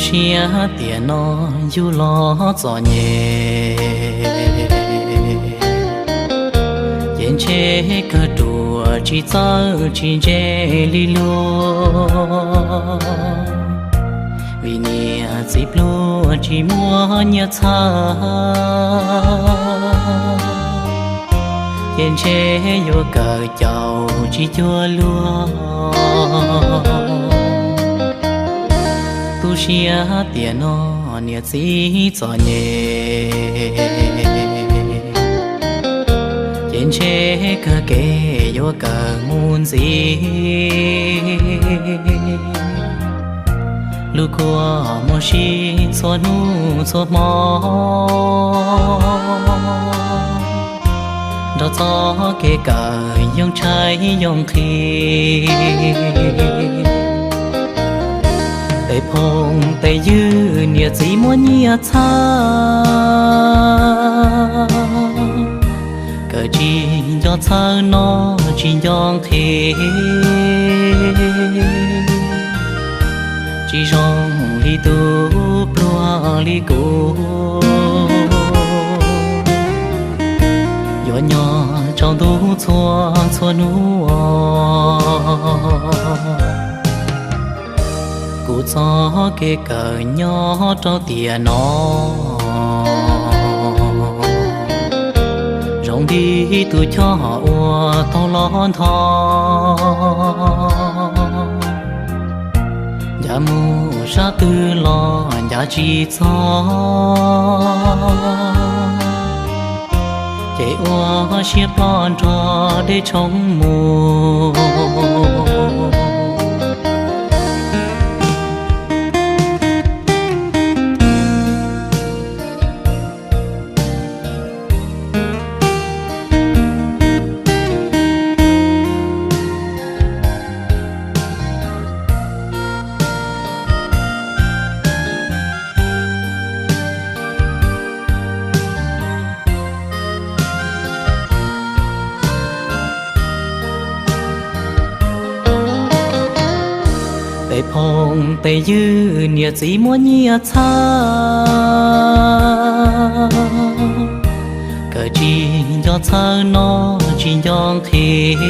Siab tiam no yug los txom nyem, ces ntshe kawg ruam tsis txawj tsis ntse li luag, vim niam txiv pluag tsis muaj nyiaj txhawb, ces ntshe yuav kawm caum tsis cuag luag. Tu siab tiam no niam txiv txom nyem, ces ntshe kawg kev yuav kawm mus ntxiv. Lub kua muag sib txhua hnub txhua hmo, nrog txoj kev kawm yoo tshaib yoo nqhis. Tes phooj tes ywg niam txiv muaj nyiaj txhawb, kawm tsis nco txhawb noj tsis nco nqhis, tsis zoo li tus pluag li kuv, yuav nyob tsaus ntuj txhua txhua hnub. Kuv txoj kev kawm nyob rau tiam no, zoo li tus choj uas tau los nthos, ncav mus sab twg los ncav tsis txog, ces ua siab ploj nrog dej tshoob mus. Tes phooj tes ywg niam txiv muaj nyiaj txhawb, kawm tsis nco txhawb noj tsis nco nqhis,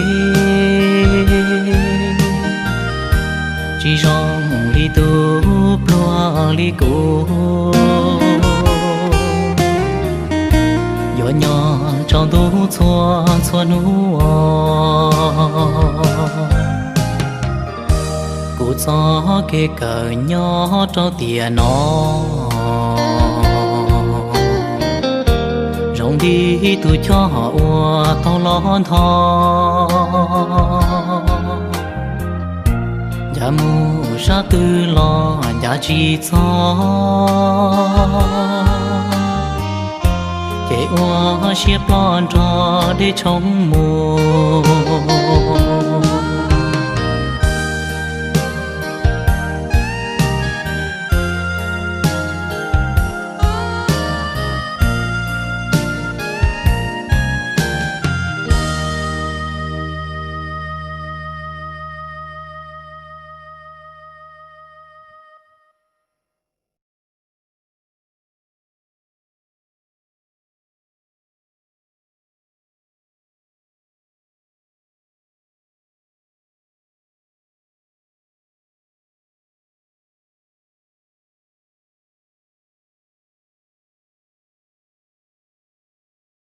tsis zoo li tus pluag li kuv, yuav nyob tsaus ntuj txhua txhua hnub. Kuv txoj kev kawm nyob rau tiam no, zoo li tus choj uas tau los nthos, ncav mus sab twg los ncav tsis txog, ces ua siab ploj nrog dej tshoob mus.